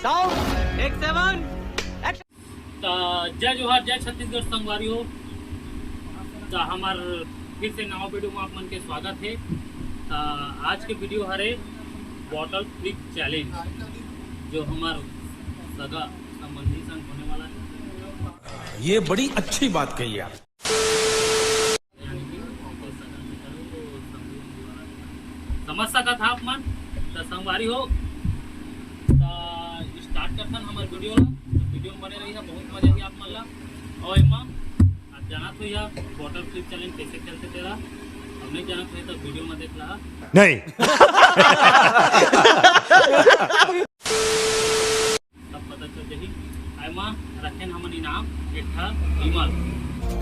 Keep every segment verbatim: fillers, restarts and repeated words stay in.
Sound, take seven, action। त जय जोहार, जय छत्तीसगढ़ संगवारी हो। त हमार फिर से नवा वीडियो में आप मन के स्वागत है। त आज के वीडियो हरे बॉटल फ्लिप चैलेंज, जो हमार सगा संबंधी संग होने वाला है। ये बड़ी अच्छी बात कही आप। समझ सकत हा आप मन। त संगवारी हो, त स्टार्ट करथन हमर वीडियो ला। त वीडियो में बने रहिहा, बहुत मजा आही आप मन ला। और एमा आप जानत हो या बॉटल फ्लिप चैलेंज कैसे खेलते तेला, अब नहीं जानत हो तो वीडियो में देख ला। नहीं। तब पता चल जाही। एमा रखेन हमन इनाम एक ठा विमल।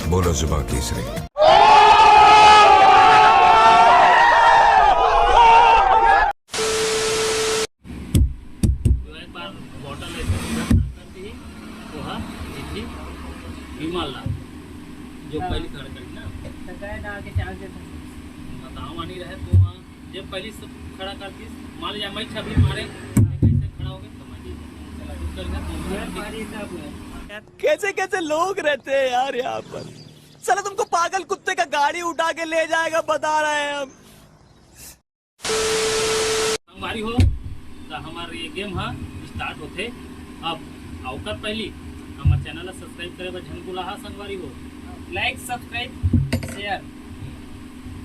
बोलो जुबान तीसरी। जो एक बार बॉटल ऐसे सीधा खड़ा कर दी, वो हा जीती विमल ला, जो हाँ। पहली खड़ा करी ना। तो कहे ना आके चार से बताओ मानी रहे तो वहाँ जब पहली से खड़ा कर दी, मान लिया मैं छवि मारे, मैं कैसे खड़ा हो गया, समझ लीजिए। चला, कुछ कर गया, तो मैं पारी हिसाब में। कैसे कैसे लोग रहते हैं यार यहाँ पर। साला तुमको पागल कुत्ते का गाड़ी उठा के ले जाएगा, बता रहे हैं हम। संगवारी हो, त हमार ये गेम हा स्टार्ट होथे। अब ओकर पहली हमार चैनल ला सब्सक्राइब करे बर झन भुलाहा संगवारी हो। लाइक, सब्सक्राइब, शेयर।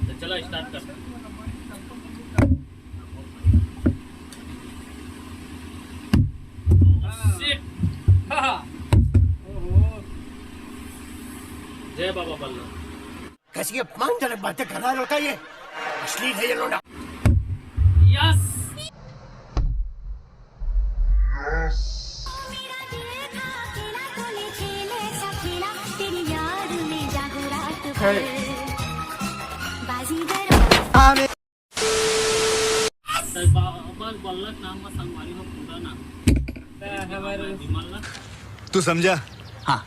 त चला स्टार्ट कर। Shit। हाँ। ओहो। जय बाबा बल्लभ। कैसी अपमानजनक बातें कर रहा है लड़का ये। अश्लील है ये लोंडा। यस। त बाबा बल्लभ नाम म संगवारी हो पूरा नाम। त हमर विमल ला। तू समझा? हाँ।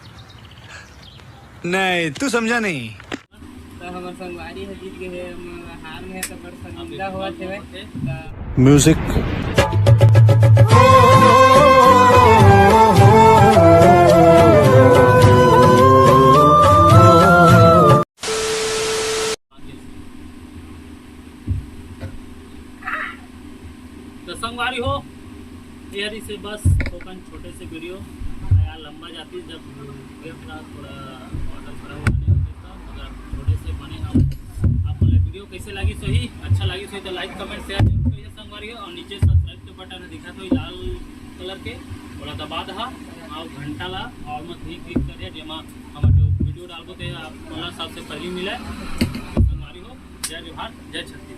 नहीं, तू समझा नहीं। त हमर संगवारी ह जीत गे हे, हम हार में हे त बड़ शर्मिंदा होवत हेवय। त म्यूजिक। त संगवारी हो, ये हरी से बस थोकन छोटे से वीडियो, यार लंबा जाती जब गेम ला थोड़ा ऑर्डर खराब होने होते था, मगर छोटे से बने हम। आप बोले वीडियो कैसे लगी सही, अच्छा लगी सही तो लाइक, कमेंट, शेयर जरूर करिए संगवारी हो, और नीचे सब्सक्राइब के बटन दिखा तो लाल कलर के, ओला दबा दहा, और घंटा ला और मत ही क्लिक करिए, जेमा हम जो वीडियो डालबो ते आप बोला सबसे पहले मिले। संगवारी हो, जय जोहार, जय छत्तीसगढ़।